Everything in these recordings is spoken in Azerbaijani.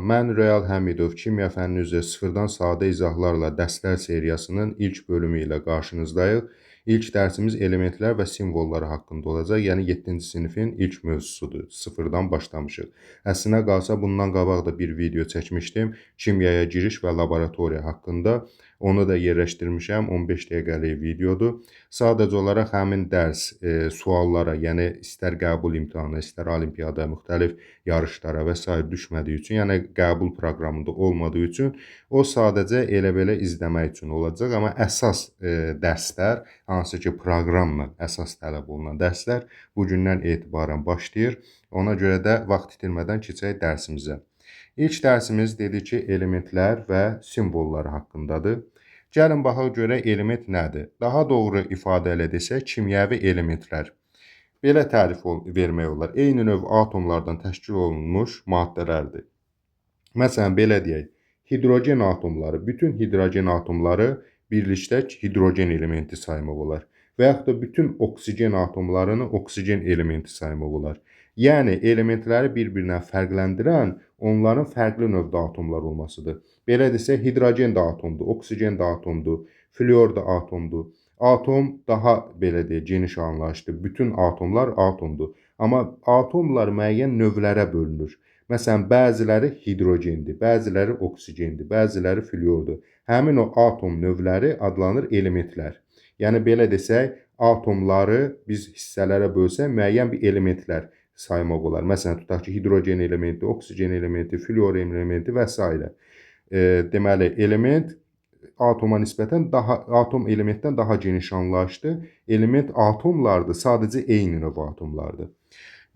Mən Real Həmidov, kimya fənni üzrə sıfırdan sadə izahlarla dərslər seriyasının ilk bölümü ilə qarşınızdayıq. İlk dərsimiz elementlər və simvolları haqqında olacaq. Yəni 7-ci sinifin ilk mövzusudur. Sıfırdan başlamışıq. Əslinə qalsa bundan qabaq da bir video çəkmişdim. Kimyaya giriş və laboratoriya haqqında. Onu da yerləşdirmişəm. 15 dəqiqəlik videodur. Sadəcə olaraq həmin dərs suallara, yəni istər qəbul imtahanı, istər olimpiyada, müxtəlif yarışlara və sair düşmədiyi üçün, yəni qəbul proqramında olmadığı üçün o sadəcə elə-belə izləmək üçün olacaq. Amma əsas dərslər, hansı ki proqramla əsas tələb olunan dərslər bu gündən etibarən başlayır. Ona görə də vaxt itirmədən keçək dərsimizə. İlk dərsimiz dedi ki, elementlər və simvolları haqqındadır. Gəlin baxaq görək element nədir? Daha doğru ifadə elə desək, kimyəvi elementlər. Belə tərif vermək olar. Eyni növ atomlardan təşkil olunmuş maddələrdir. Məsələn, belə deyək, hidrogen atomları, bütün hidrogen atomları birlikdə hidrogen elementi saymaq olar. Və yaxud da bütün oksigen atomlarını oksigen elementi saymaq olar. Yəni, elementləri bir-birindən fərqləndirən onların fərqli növdə atomlar olmasıdır. Belə desək, hidrogen də atomdur, oksigen də atomdur, flüor da atomdur. Atom daha, belə deyək, geniş anlayışdır. Bütün atomlar atomdur. Amma atomlar müəyyən növlərə bölünür. Məsələn, bəziləri hidrogendir, bəziləri oksigendir, bəziləri flüordur. Həmin o atom növləri adlanır elementlər. Yəni, belə desək, atomları biz hissələrə bölsək, müəyyən bir elementlər saymaq olar. Məsələn, tutaq ki, hidrogen elementi, oksigen elementi, flüor elementi və s. Deməli, element atoma nisbətən daha, atom elementdən daha geniş anlayışdır. Element atomlardır, sadəcə eyni növ atomlardır.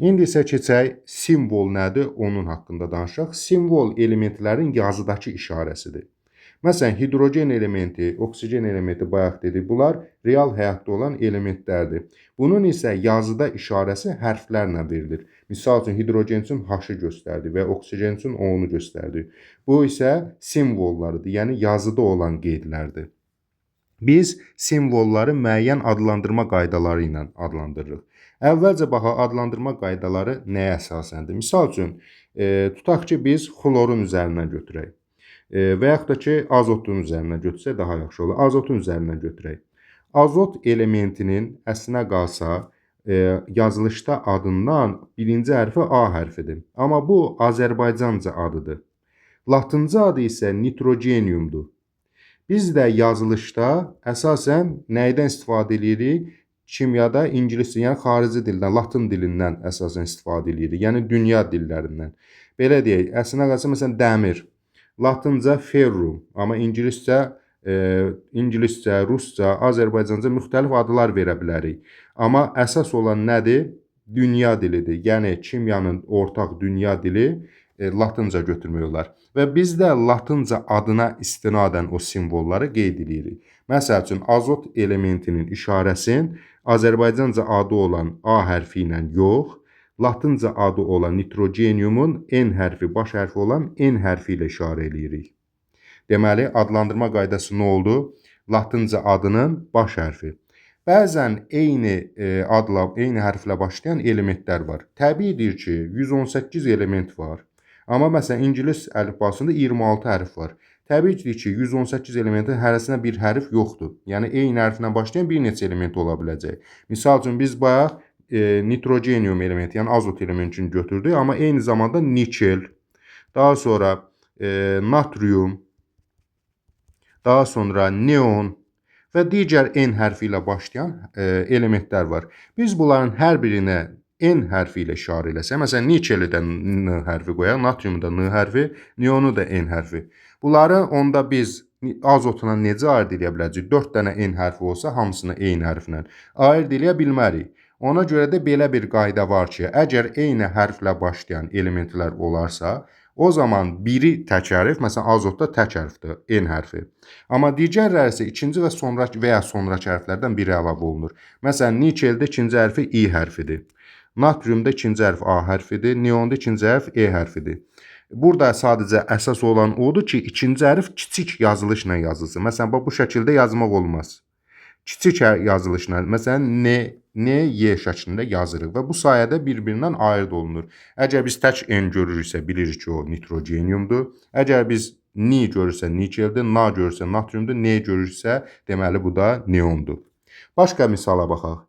İndi isə keçək simvol nədir, onun haqqında danışaq. Simvol elementlərin yazıdakı işarəsidir. Məsələn, hidrogen elementi, oksigen elementi bayaq dedik, bunlar real həyatda olan elementlərdir. Bunun isə yazıda işarəsi hərflərlə verilir. Misal üçün, hidrogen üçün H-ı göstərdi və oksigen üçün O-nu göstərdi. Bu isə simvollarıdır, yəni yazıda olan qeydlərdir. Biz simvolları müəyyən adlandırma qaydaları ilə adlandırırıq. Əvvəlcə baxaq, adlandırma qaydaları nəyə əsasəndir? Misal üçün, tutaq ki, biz xlorun üzərindən götürək. Və yaxud da ki, azotun üzərindən götürsək daha yaxşı olar. Azotun üzərindən götürək. Azot elementinin əslinə qalsa yazılışda adından birinci hərfi A hərfidir. Amma bu Azərbaycanca adıdır. Latınca adı isə nitrogeniumdur. Biz də yazılışda əsasən nəydən istifadə edirik? Kimyada ingilis, yəni xarici dildən, latın dilindən əsasən istifadə edirik. Yəni dünya dillərindən. Belə deyək, əslinə qalsa məsələn dəmir. Latınca ferrum, amma ingiliscə, rusca, Azərbaycanca müxtəlif adlar verə bilərik. Amma əsas olan nədir? Dünya dilidir. Yəni kimyanın ortaq dünya dili latınca götürmək olar. Və biz də latınca adına istinadən o simvolları qeyd edirik. Məsəl üçün, azot elementinin işarəsini Azərbaycanca adı olan A hərfi ilə yox, latınca adı olan nitrogeniumun N hərfi, baş hərfi olan N hərfi ilə işarə eləyirik. Deməli, adlandırma qaydası nə oldu? Latınca adının baş hərfi. Bəzən eyni adla, eyni hərflə başlayan elementlər var. Təbiidir ki, 118 element var. Amma məsələn, ingilis əlifbasında 26 hərf var. Təbiidir ki, 118 elementin hərəsinə bir hərf yoxdur. Yəni, eyni hərflə başlayan bir neçə element ola biləcək. Misal üçün, biz bayaq nitrogenium elementi, yəni azot elementini götürdük, amma eyni zamanda nikel, daha sonra natrium, daha sonra neon və digər N hərfi ilə başlayan elementlər var. Biz bunların hər birinə N hərfi ilə işarə eləsək, məsələn, nikeli də N hərfi qoyaq, natriumu da N hərfi, neonu da N hərfi. Bunları onda biz azotuna necə ayırd eləyə biləcəyik? 4 dənə N hərfi olsa, hamısını eyni hərflə ayırd eləyə bilmərik. Ona görə də belə bir qayda var ki, əgər eyni hərflə başlayan elementlər olarsa, o zaman biri tək hərf, məsələn, azotda tək hərfdir, N hərfi. Amma digərləri isə ikinci və sonrakı və ya sonrakı hərflərdən biri əlavə olunur. Məsələn, nikeldə ikinci hərfi I hərfidir. Natriumda ikinci hərf A hərfidir, neonda ikinci hərf E hərfidir. Burada sadəcə əsas olan odur ki, ikinci hərf kiçik yazılışla yazılsın. Məsələn, bu şəkildə yazmaq olmaz. Kiçik yazılışla, məsələn, N, N, Y şəklində yazırıq və bu sayədə bir-birindən ayırd olunur. Əgər biz tək N görürüksə, bilirik ki, o nitrogeniumdur. Əgər biz Ni görürsə nikeldir, Na görürsə natriumdur, N görürsə, deməli bu da neondur. Başqa misala baxaq.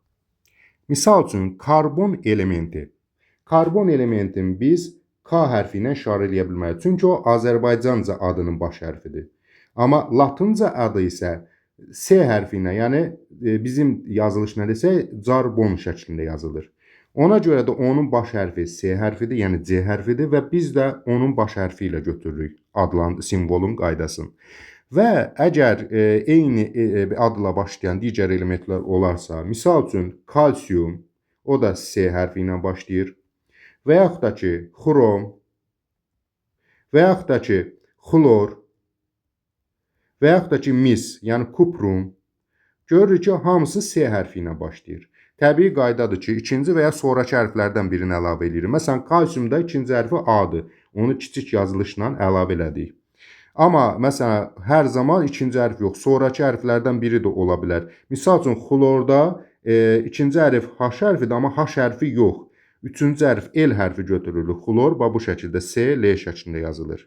Misal üçün, karbon elementi. Karbon elementini biz K hərfi ilə işarə eləyə bilmərik. Çünki o Azərbaycanca adının baş hərfidir. Amma latınca adı isə S hərfi ilə, yəni bizim yazılış nə desək, carbon şəklində yazılır. Ona görə də onun baş hərfi S hərfidir, yəni C hərfidir və biz də onun baş hərfi ilə götürürük adlan simvolun qaydasını. Və əgər eyni adla başlayan digər elementlər olarsa, misal üçün kalsium, o da S hərfi ilə başlayır. Və yaxud da ki, xrom, və yaxud da ki, xlor, və yaxud da ki, mis, yəni kuprum. Görürük ki, hamısı S hərfi ilə başlayır. Təbii qaydadır ki, ikinci və ya sonrakı hərflərdən birini əlavə edirik. Məsələn, kalsiumda ikinci hərfi A-dır. Onu kiçik yazılışla əlavə elədik. Amma məsələn, hər zaman ikinci hərf yox, sonrakı hərflərdən biri də ola bilər. Misal üçün, xlorda ikinci hərf H hərfidir, amma H hərfi yox. Üçüncü hərf L hərfi götürülür. Xlor bax bu şəkildə S, L şəklində yazılır.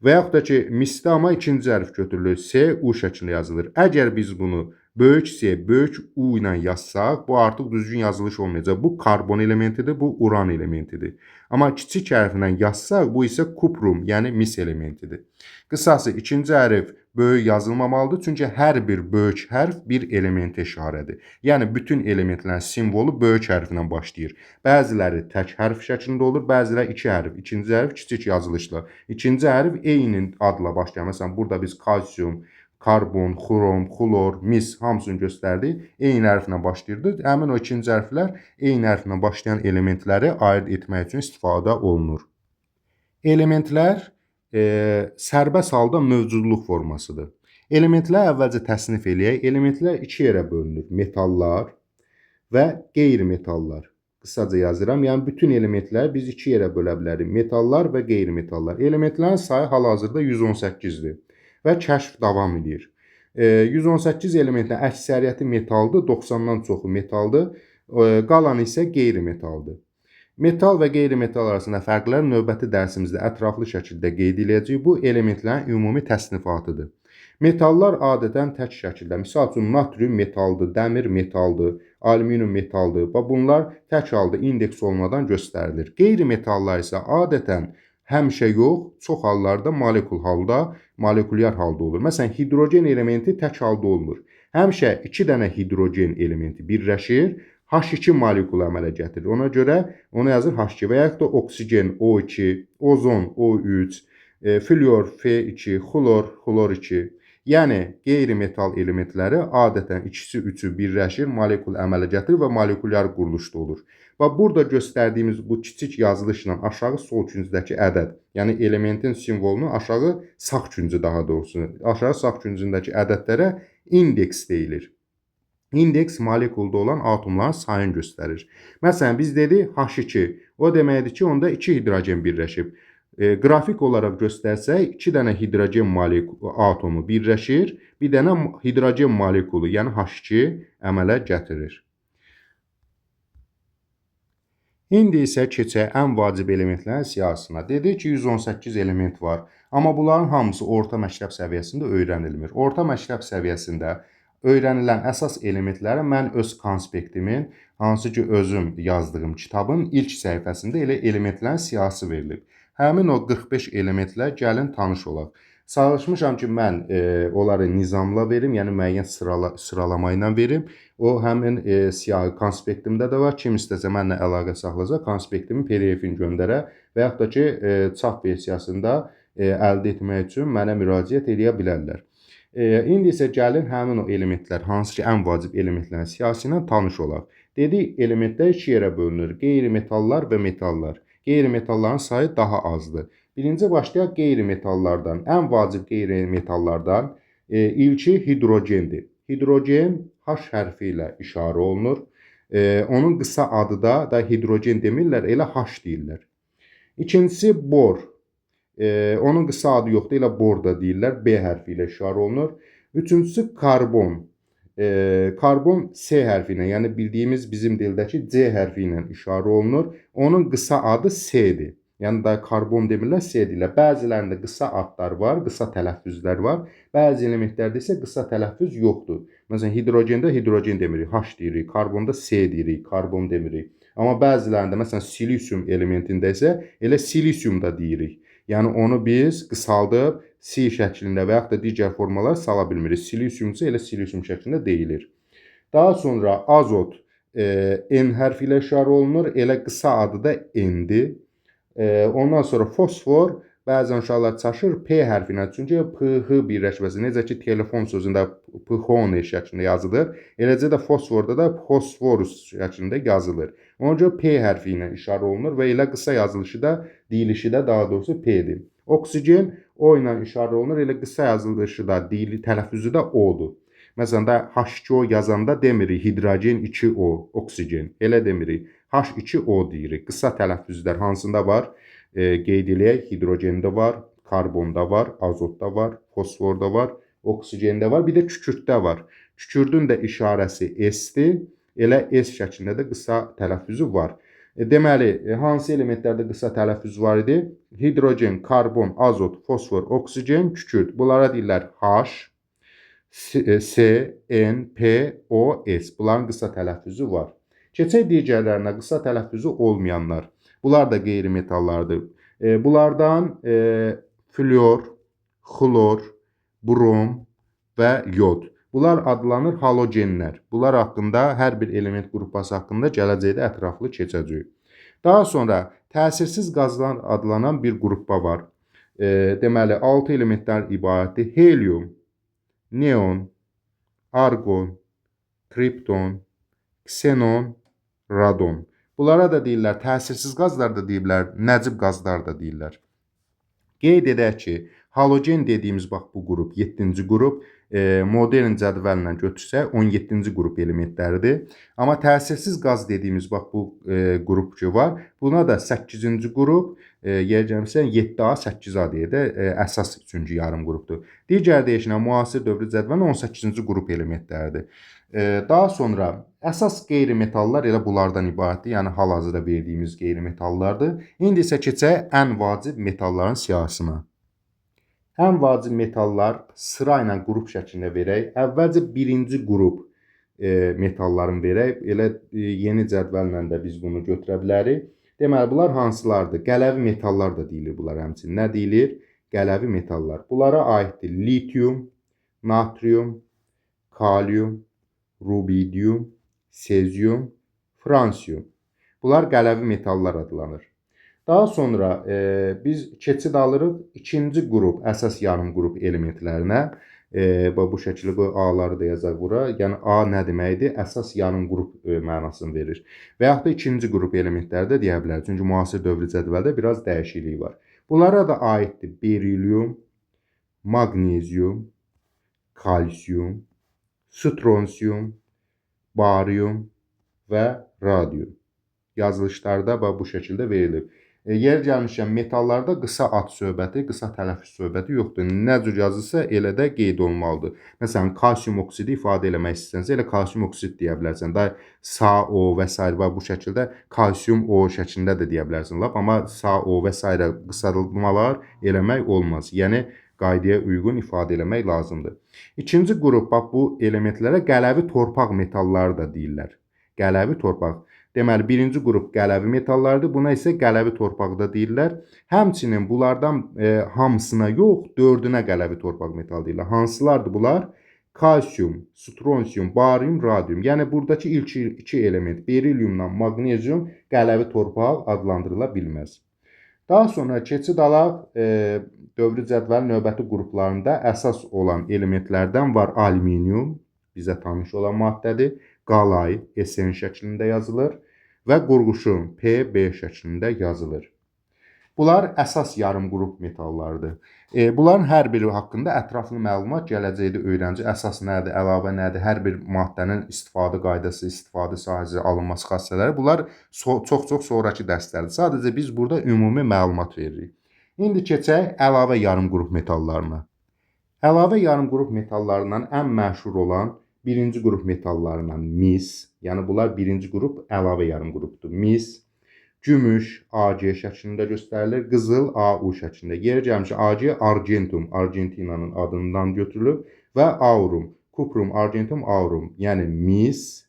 Və yaxud da ki, misdə amma ikinci hərf götürülür. S, U şəklində yazılır. Əgər biz bunu böyük S, böyük U ilə yazsaq, bu artıq düzgün yazılış olmayacaq. Bu karbon elementidir, bu uran elementidir. Amma kiçik hərflə yazsaq, bu isə kuprum, yəni mis elementidir. Qısası, ikinci hərf böyük yazılmamalıdır. Çünki hər bir böyük hərf bir elementə işarədir. Yəni, bütün elementlərin simvolu böyük hərflə başlayır. Bəziləri tək hərf şəklində olur, bəziləri iki hərf. İkinci hərf kiçik yazılışla. İkinci hərf eyni adla başlayır. Məsələn, burada biz kalsium, karbon, xrom, xlor, mis hamısını göstərdik. Eyni hərflə başlayırdı. Həmin o ikinci hərflər eyni hərflə başlayan elementləri ayırd etmək üçün istifadə olunur. Elementlər sərbəst halda mövcudluq formasıdır. Elementləri əvvəlcə təsnif eləyək. Elementlər iki yerə bölünür. Metallar və qeyri-metallar. Qısaca yazıram. Yəni bütün elementləri biz iki yerə bölə bilərik. Metallar və qeyri-metallar. Elementlərin sayı hal-hazırda 118-dir və kəşf davam edir. 118 elementin əksəriyyəti metaldır, 90-dan çoxu metaldır, qalanı isə qeyri-metaldır. Metal və qeyri-metal arasında fərqlər növbəti dərsimizdə ətraflı şəkildə qeyd ediləcək. Bu elementlərin ümumi təsnifatıdır. Metallar adətən tək şəkildə, misal üçün natrium metaldır, dəmir metaldır, alüminium metaldır və bunlar tək halda indeks olmadan göstərilir. Qeyri-metallar isə adətən həmişə yox, çox hallarda molekul halda, molekulyar halda olur. Məsələn, hidrogen elementi tək halda olmur. Həmişə iki dənə hidrogen elementi birləşir, H2 molekulu əmələ gətirir. Ona görə ona yazır H2 və yaxud da oksigen O2, ozon O3, flüor F2, xlor, xlor 2. Yəni qeyri-metal elementləri adətən ikisi, üçü birləşir, molekul əmələ gətirir və molekulyar quruluşda olur. Və burada göstərdiyimiz bu kiçik yazılışla aşağı sol küncdəki ədəd, yəni elementin simvolunu aşağı sağ küncü daha doğrusu, aşağı sağ küncündəki ədədlərə indeks deyilir. İndeks molekulda olan atomların sayını göstərir. Məsələn, biz dedik H2. O deməkdir ki, onda 2 hidrogen birləşib. Qrafik olaraq göstərsək, 2 dənə hidrogen atomu birləşir, bir dənə hidrogen molekulu, yəni H2 əmələ gətirir. İndi isə keçək ən vacib elementlərin siyahısına. Dedik ki, 118 element var, amma bunların hamısı orta məktəb səviyyəsində öyrənilmir. Orta məktəb səviyyəsində öyrənilən əsas elementləri mən öz konspektimin, hansı ki özüm yazdığım kitabın ilk səhifəsində elə elementlərin siyahısı verilib. Həmin o 45 elementlə gəlin tanış olaq. Çalışmışam ki, mən onları nizamla verim, yəni müəyyən sıralama ilə verim. O həmin siyahı konspektimdə də var. Kim istəsə mənlə əlaqə saxlasa, konspektimin PDF-ini göndərə və yaxud da ki, çap versiyasında əldə etmək üçün mənə müraciət eləyə bilərlər. İndi isə gəlin həmin o elementlər, hansı ki ən vacib elementlərin siyahısı ilə tanış olaq. Dedik, elementlər iki yerə bölünür. Qeyri-metallar və metallar. Qeyri-metalların sayı daha azdır. Birinci başlayaq qeyri-metallardan. Ən vacib qeyri-metallardan ilki hidrogendir. Hidrogen H hərfi ilə işarə olunur. Onun qısa adı da hidrogen demirlər, elə H deyirlər. İkincisi bor. Onun qısa adı yoxdur, elə bor da deyirlər. B hərfi ilə işarə olunur. Üçüncüsü karbon. Karbon C hərfi ilə, yəni bildiyimiz bizim dildəki C hərfi ilə işarə olunur. Onun qısa adı C-dir. Yəni da karbon demirlər, C deyirlər. Bəzilərində qısa adlar var, qısa tələffüzlər var. Bəzi elementlərdə isə qısa tələffüz yoxdur. Məsələn, hidrogendə hidrogen demirik, H deyirik, karbonda C deyirik, karbon demirik. Amma bəzilərində, məsələn, silisium elementində isə elə silisium da deyirik. Yəni onu biz qısaldıb C şəklində və yaxud da digər formalar sala bilmirik. Silisium isə elə silisium şəklində deyilir. Daha sonra azot N hərfi ilə işarə olunur. Elə qısa adı da N-dir. Ondan sonra fosfor bəzən uşaqlar çaşır P hərfi ilə. Çünki PH birləşməsi, necə ki telefon sözündə phone şəklində yazılır, eləcə də fosforda da fosforus şəklində yazılır. Ona görə P hərfi ilə işarə olunur və elə qısa yazılışı da, deyilişi də daha doğrusu P-dir. Oksigen O ilə işarə olunur, elə qısa yazılışı da, deyili, tələffüzü də O-dur. Məsələn də H2O yazanda demirik hidrogen 2O, oksigen, elə demirik. H2O deyirik. Qısa tələffüzlər hansında var? Qeyd eləyək, hidrogendə var, karbonda var, azotda var, fosforda var, oksigendə var, bir də kükürddə var. Kükürdün də işarəsi S-dir. Elə S şəklində də qısa tələffüzü var. Deməli, hansı elementlərdə qısa tələffüz var idi? Hidrogen, karbon, azot, fosfor, oksigen, kükürd. Bunlara deyirlər H, S, N, P, O, S. Bunların qısa tələffüzü var. Keçək digərlərinə, qısa tələffüzü olmayanlar. Bunlar da qeyri-metallardır. Bunlardan flüor, xlor, brom və yod. Bunlar adlanır halogenlər. Bunlar haqqında, hər bir element qrupası haqqında gələcəkdə ətraflı keçəcəyik. Daha sonra təsirsiz qazlar adlanan bir qruppa var. Deməli, 6 elementdən ibarətdir. Helium, neon, arqon, kripton, ksenon, radon. Bunlara da deyirlər, təsirsiz qazlar da deyirlər, nəcib qazlar da deyirlər. Qeyd edək ki, halogen dediyimiz bax bu qrup 7-ci qrup, modern cədvəllə götürsək 17-ci qrup elementləridir. Amma təsirsiz qaz dediyimiz bax bu qrup ki var, buna da 8-ci qrup, yer gəlmişsə 7A, 8A deyə də əsas 3-cü yarım qrupdur. Digər deyişlə müasir dövrü cədvəlin 18-ci qrup elementləridir. Daha sonra əsas qeyri-metallar elə bunlardan ibarətdir. Yəni hal-hazırda verdiyimiz qeyri-metallardır. İndi isə keçək ən vacib metalların siyahısına. Ən vacib metallar sıra ilə qrup şəklində verək. Əvvəlcə birinci qrup metalların verək. Elə yeni cədvəllə də biz bunu götürə bilərik. Deməli, bunlar hansılardır? Qələvi metallar da deyilir bunlar həmçinin. Nə deyilir? Qələvi metallar. Bunlara aiddir litium, natrium, kalium, rubidium, sezium, fransium. Bunlar qələvi metallar adlanır. Daha sonra biz keçid alırıq ikinci qrup, əsas yarım qrup elementlərinə. Bu şəkildə qoy A-ları da yazaq bura. Yəni A nə deməkdir? Əsas yarım qrup mənasını verir. Və yaxud da ikinci qrup elementləri də deyə bilərik. Çünki müasir dövrü cədvəldə biraz dəyişiklik var. Bunlara da aiddir berilium, maqnezium, kalsium, stronsium, barium və radium. Yazılışlarda bu şəkildə verilib. Yer gəlmişkən metallarda qısa ad söhbəti, qısa tələffüz söhbəti yoxdur. Nə cür yazılsa elə də qeyd olunmalıdır. Məsələn, kalsium oksidi ifadə eləmək istəsənsə, elə kalsium oksid deyə bilərsən. Da SaO və s. bu şəkildə kalsium O şəklində də deyə bilərsən lap, amma SaO və s. qısaltmalar eləmək olmaz. Yəni qaydaya uyğun ifadə eləmək lazımdır. İkinci qrup, bax bu elementlərə qələvi torpaq metalları da deyirlər. Qələvi torpaq. Deməli, birinci qrup qələvi metallardır. Buna isə qələvi torpaq da deyirlər. Həmçinin bunlardan hamısına yox, 4-ünə qələvi torpaq metal deyirlər. Hansılardır bunlar? Kalsium, stronsium, barium, radium. Yəni buradakı ilk iki element beriliumla maqnezium qələvi torpaq adlandırıla bilməz. Daha sonra keçid alaq dövrü cədvəlin növbəti qruplarında əsas olan elementlərdən var alüminium, bizə tanış olan maddədir. Qalay SN şəklində yazılır və qurğuşun PB şəklində yazılır. Bunlar əsas yarım qrup metallardır. Bunların hər biri haqqında ətraflı məlumat gələcəkdə öyrənci əsas nədir, əlavə nədir, hər bir maddənin istifadə qaydası, istifadə sahəsi, alınması xassələri bunlar çox-çox sonrakı dərslərdir. Sadəcə biz burada ümumi məlumat veririk. İndi keçək əlavə yarım qrup metallarına. Əlavə yarım qrup metallarından ən məşhur olan Birinci qrup metallarından mis, yəni bunlar birinci qrup əlavə yarım qrupdur. Mis, gümüş AG şəklində göstərilir, qızıl AU şəklində. Yeri gəlmişəm AG Argentum, Argentinanın adından götürülüb və aurum, kuprum, argentum, aurum. Yəni mis,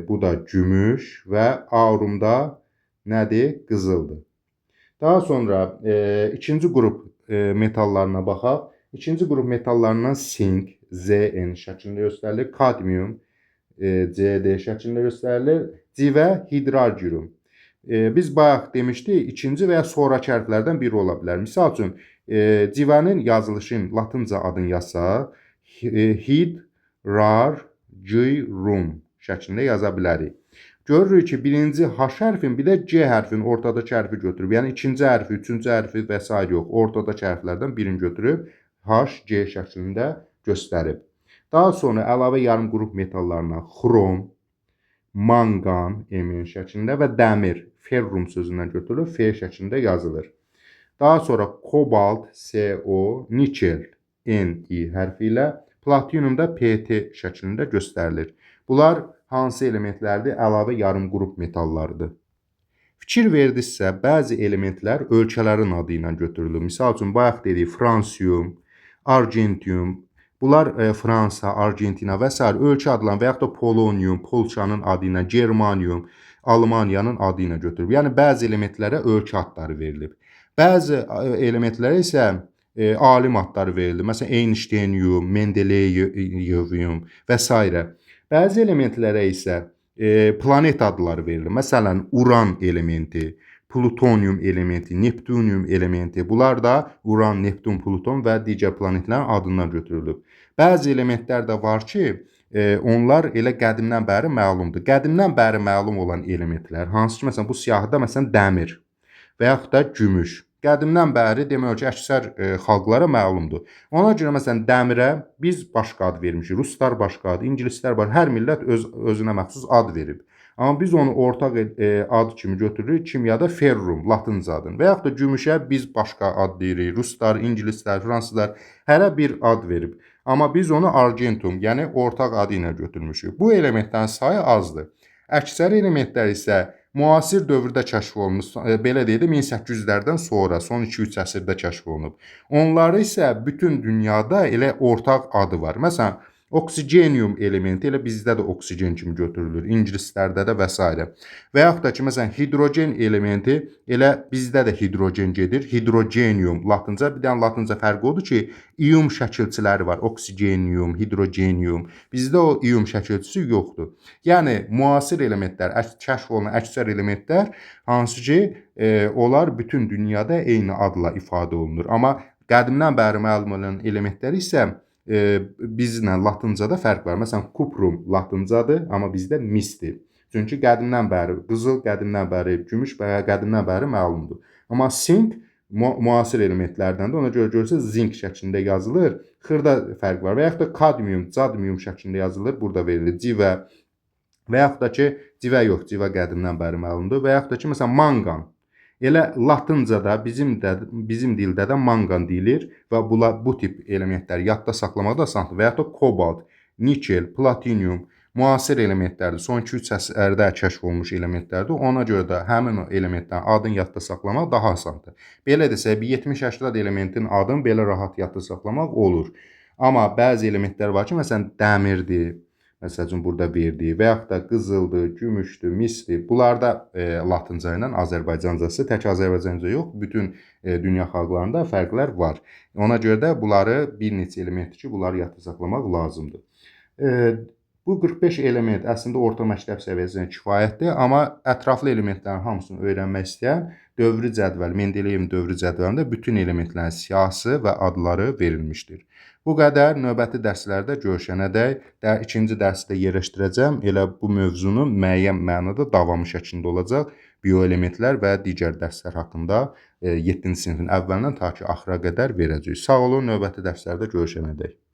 bu da gümüş və aurum da nədir? Qızıldır. Daha sonra ikinci qrup metallarına baxaq. İkinci qrup metallarından sink, Zn şəklində göstərilir, kadmium, Cd şəklində göstərilir, civə, hidrargirum. Biz bayaq demişdik, ikinci və ya sonrakı hərflərdən biri ola bilər. Misal üçün, civənin yazılışın latınca adını yazsaq, hidrargirum şəklində yaza bilərik. Görürük ki, birinci H hərfin, bir də G hərfinin ortadakı hərfi götürüb. Yəni ikinci hərfi, üçüncü hərfi və s. yox, ortadakı hərflərdən birini götürüb H, G şəklində göstərib. Daha sonra əlavə yarım qrup metallarından xrom, manqan, Mn şəklində və dəmir, ferrum sözündən götürülür, F şəklində yazılır. Daha sonra kobalt, CO, nikel, Ni hərfi ilə, platinum da Pt şəklində göstərilir. Bunlar hansı elementlərdir? Əlavə yarım qrup metallarıdır. Fikir verdinizsə, bəzi elementlər ölkələrin adı ilə götürülür. Misal üçün, bayaq dedik fransium, argentium, bunlar Fransa, Argentina və sair ölkə adlanan və yaxud da polonium, Polşanın adı ilə, germanium, Almaniyanın adı ilə götürülüb. Yəni bəzi elementlərə ölkə adları verilib. Bəzi elementlərə isə alim adları verilir. Məsələn, Einsteinium, Mendeleyevium və s. Bəzi elementlərə isə planet adları verilir. Məsələn, uran elementi, plutonium elementi, neptunium elementi. Bunlar da Uran, Neptun, Pluton və digər planetlərin adından götürülüb. Bəzi elementlər də var ki, onlar elə qədimdən bəri məlumdur. Qədimdən bəri məlum olan elementlər, hansı ki, məsələn, bu siyahıda məsələn dəmir və yaxud da gümüş. Qədimdən bəri demək olar ki, əksər xalqlara məlumdur. Ona görə məsələn dəmirə biz başqa ad vermişik. Ruslar başqa ad, ingilislər başqa, hər millət özünə məxsus ad verib. Amma biz onu ortaq ad kimi götürürük. Kimyada ferrum, latınca adını. Və yaxud da gümüşə biz başqa ad deyirik. Ruslar, ingilislər, fransızlar hərə bir ad verib. Amma biz onu argentum, yəni ortaq adı ilə götürmüşük. Bu elementlərin sayı azdır. Əksər elementlər isə müasir dövrdə kəşf olunmuş, belə deyək də 1800-lərdən sonra, son 2-3 əsrdə kəşf olunub. Onları isə bütün dünyada elə ortaq adı var. Məsələn, oksigenium elementi elə bizdə də oksigen kimi götürülür, ingilislərdə də və s. Və yaxud da ki, məsələn, hidrogen elementi elə bizdə də hidrogen gedir. Hidrogenium latınca, bir dənə latınca fərqi odur ki, ium şəkilçiləri var. Oksigenium, hidrogenium. Bizdə o ium şəkilçisi yoxdur. Yəni müasir elementlər, kəşf olunan əksər elementlər hansı ki, onlar bütün dünyada eyni adla ifadə olunur. Amma qədimdən bəri məlum olan elementlər isə bizlə latıncada fərq var. Məsələn, kuprum latıncadır, amma bizdə misdir. Çünki qədimdən bəri qızıl, qədimdən bəri gümüş və qədimdən bəri məlumdur. Amma sink müasir elementlərdəndir. Ona görə görürsünüz zink şəklində yazılır. Xırda fərq var. Və yaxud da kadmium, cadmium şəklində yazılır. Burada verilir civə və yaxud da ki, civə yox, civə qədimdən bəri məlumdur. Və yaxud da ki, məsələn, manqan. Elə latıncada bizim dildə də manqan deyilir və bu tip elementləri yadda saxlamaq da asandır. Və yaxud da kobalt, nikel, platinium müasir elementlərdir. Son 2-3 əsrdə kəşf olunmuş elementlərdir. Ona görə də həmin o elementlərin adını yadda saxlamaq daha asandır. Belə desək, bir 70-80 elementin adını belə rahat yadda saxlamaq olur. Amma bəzi elementlər var ki, məsələn, dəmirdir, məsəl üçün burada verdiyi və yaxud da qızıldır, gümüşdür, misdir. Bunlarda latınca ilə Azərbaycancası, tək Azərbaycanca yox, bütün dünya xalqlarında fərqlər var. Ona görə də bunları bir neçə elementdir ki, bunları yadda saxlamaq lazımdır. Bu 45 element əslində orta məktəb səviyyəsinə kifayətdir, amma ətraflı elementlərin hamısını öyrənmək istəyən dövrü cədvəl, Mendeleyevin dövrü cədvəlində bütün elementlərin siyahısı və adları verilmişdir. Bu qədər. Növbəti dərslərdə görüşənədək də ikinci dərsi də yerləşdirəcəm. Elə bu mövzunun müəyyən mənada davamı şəklində olacaq. Bioelementlər və digər dərslər haqqında 7-ci sinifin əvvəlindən ta ki axıra qədər verəcəyik. Sağ olun, növbəti dərslərdə görüşənədək.